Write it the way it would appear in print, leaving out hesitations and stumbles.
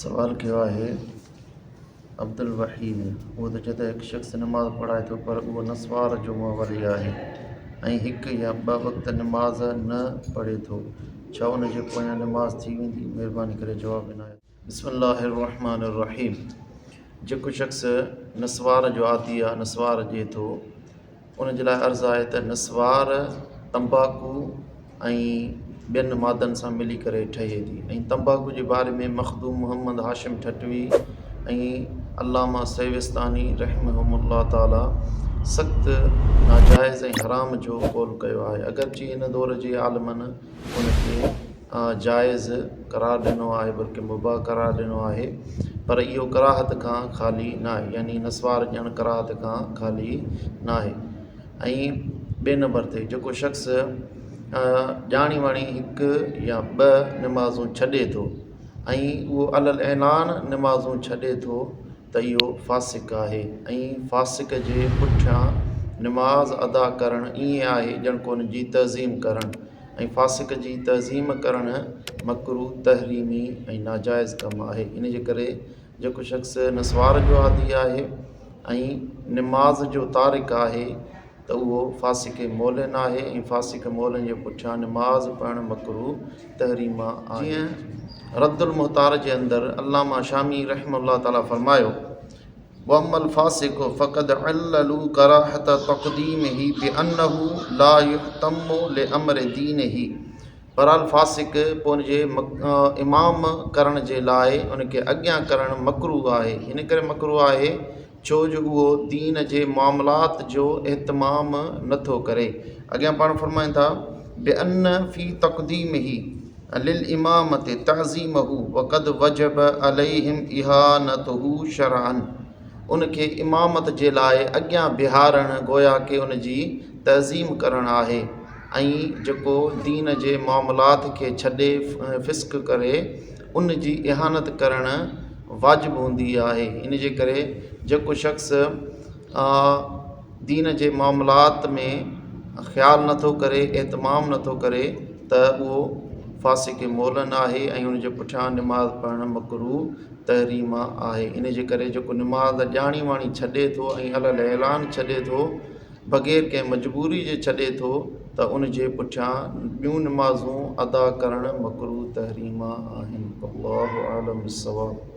سوال ڪيو آهي عبدالوحيد اهو ٿو چئي ته هڪ شخص نماز پڙهائي ٿو پر اهو نسوار جو مولي آهي ۽ هڪ يا ٻه وقت نماز نه پڙهي ٿو ڇا ان جي پويان نماز ٿي ويندي مهرباني ڪري جواب عنايت. بسم الله الرحمن الرحيم جيڪو شخص نسوار جو عادي آهي نسوار ڏئي ٿو ان جي لاء عرض آهي ته نسوار تمباڪو ۽ ٻين مادن سان ملي ڪري ٺهي ٿي ۽ تمباڪو جي باري ۾ مخدوم محمد هاشم ٺٽوي ۽ علامه سيوستاني رحمهم الله تعاليٰ سخت ناجائز ۽ حرام جو قول ڪيو آهي اگرچه هن دور جي عالمن ان کي جائز قرار ڏنو آهي بلڪه مباح قرار ڏنو آهي پر اهو ڪراهت کان خالي ناهي يعني نسوار ڏيڻ ڪراهت کان خالي ناهي ۽ ٻئي نمبر تي جيڪو شخص ڄاڻي واڻي هڪ يا ٻه نمازون ڇڏي ٿو ۽ اهو علي الاعلان نمازون ڇڏي ٿو ته اهو فاسق آهي ۽ فاسق جي پٺيان نماز ادا ڪرڻ ائين آهي ڄڻ ڪو ان جي تعظيم ڪرڻ ۽ فاسق جي تعظيم ڪرڻ مڪروه تحريمي ۽ ناجائز ڪم آهي ان جي ڪري جيڪو شخص نسوار جو عادي آهي ۽ نماز جو تارڪ آهي ته اهو فاسق معلن آهي ۽ فاسق معلن جي پٺيان نماز پڙهڻ مڪروه تحريمه آهي. جيئن رد المحتار جي اندر علامه شامي رحمه الله تعالٰي فرمايو، واما الفاسق فقد عللوا ڪراهة تقديمه بانه لا يهتم لامر دينه بهرحال فاسق پوء ان جي امام ڪرڻ جي لاء ان کي اڳيان ڪرڻ مڪروه آهي ان ڪري مڪروه آهي ڇو جو اهو دين جي معاملات جو اهتمام نه ٿو ڪري. اڳيان پاڻ فرمائن ٿا، بأن في تقديمه للامامة تعظيمه وقد وجب عليهم اهانته شرعا ان کي امامت جي لاء اڳيان بيهارڻ گويا ڪه ان جي تعظيم ڪرڻ آهي ۽ جيڪو دين جي معاملات کي ڇڏي فسق ڪري ان جي اهانت ڪرڻ واجب هوندي آهي ان جي ڪري جيڪو شخص دين جي معاملات ۾ خيال نٿو ڪري اهتمام نٿو ڪري ته اهو فاسق معلن آهي ۽ ان جي پٺيان نماز پڙهڻ مڪروه تحريمه آهي ان جي ڪري جيڪو نماز ڄاڻي واڻي ڇڏي ٿو ۽ علي الاعلان ڇڏي ٿو بغير ڪنهن مجبوري جي ڇڏي ٿو ته ان جي پٺيان ٻيون نمازون ادا ڪرڻ مڪروه تحريمه آهن والله اعلم بالصواب.